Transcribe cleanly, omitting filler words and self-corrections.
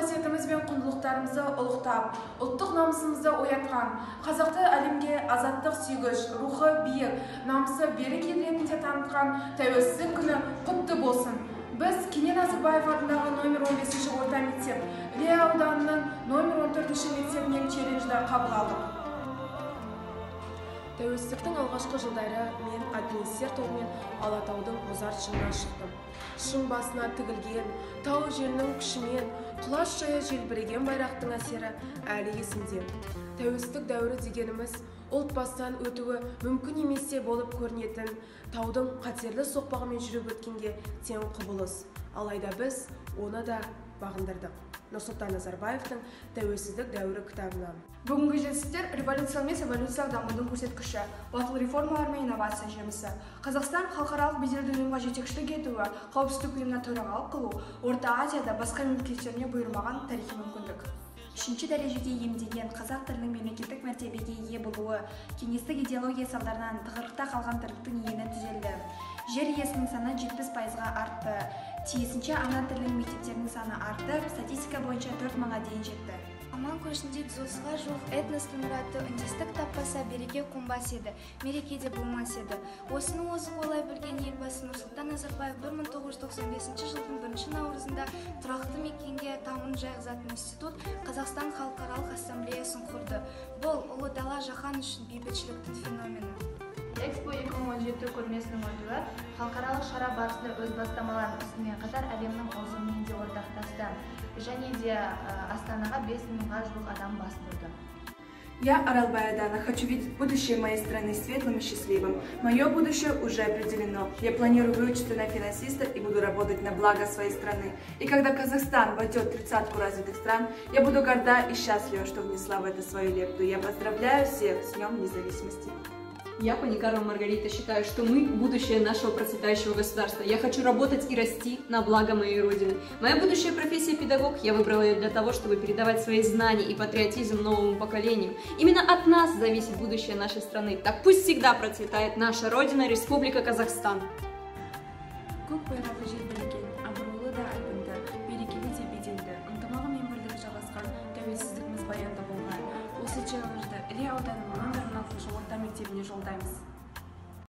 қасиетіміз бен құндылықтарымызды ұлықтап, ұлттық намысымызды оятқан, қазақты әлемге азаттық сүйгіш, рухы биік, намысы берік ел ретінде танытқан Тәуелсіздік күні құтты болсын! Біз Кенен Әзірбаев атындағы номер 15 орта мектеп, Іле ауданының номер 14 мектебінен челленджді қабыл алдық. Тәуелсіздіктің алғашқы жылдары мен альпинистер тобымен Алатаудың мұзарт шыңына шықтым. Шың басына тігілген, тау желінің күшімен құлаш жая желбіреген байрақтың әсері әлі есімде. Тәуелсіздік дәуірі дегеніміз ұлт бастан өтуі мүмкін еместе болып көрінетін таудың қатерлі соқпағымен жүріп өткенге тең құбылыс. Алайда біз оны да бағындырдық. Нұрсұлтан Назарбаевтың «Тәуелсіздік дәуірі» кітабынан. Бүгінгі жетістіктер революциялық емес, эволюциялық дамудың көрсеткіші, батыл реформалар мен инновация жемісі. Қазақстан халықаралық беделді ұйымға жетекшілік етуі, Қауіпсіздік ұйымына төрағалық қылу Орта Азияда басқа мемлекеттеріне бұйырмаған тарихи мүмкіндік. Үшінші дәрежеге иемдеген қазақ тілінің мемлекеттік мәртебеге ие болуы, кеңестік идеология салдарынан тығырықта қалған тірліктің ені түзелді. Жер иесінің саны 70%-ға артты. Тиісінше, ана тілінің мектептерінің саны артып, статистика бойынша 4 мыңға дейін жетті. Заман көшінде 130-ға жуық этностың мұраты үндестік таппаса, береке қонбас еді, мереке де болмас еді. Осыны озық ойлай білген Елбасы Нұрсұлтан Назарбаев 1995 жылдың 1 наурызында тұрақты мекенге тамырын жайғызатын институт – Қазақстан халықаралық ассамблеясын құрды. Бұл – Ұлы дала жаһан үшін бейбітшіліктің феномені. Экспо 2017 көрмесінің өтуі халықаралық шара барысында өз бастамаларын ұсынумен қатар әлемнің озығымен де ортақтасты және де Астанаға 5 мыңға жуық адам бас бұрды. Я, Аралбай Адана, хочу видеть будущее моей страны светлым и счастливым. Мое будущее уже определено. Я планирую выучиться на финансиста и буду работать на благо своей страны. И когда Казахстан войдет в тридцатку развитых стран, я буду горда и счастлива, что внесла в это свою лепту. Я поздравляю всех с Днем Независимости. Я, Паникарова Маргарита, считаю, что мы – будущее нашего процветающего государства. Я хочу работать и расти на благо моей Родины. Моя будущая профессия – педагог. Я выбрала ее для того, чтобы передавать свои знания и патриотизм новому поколению. Именно от нас зависит будущее нашей страны. Так пусть всегда процветает наша Родина, Республика Казахстан. Көк байрақты желбіретіп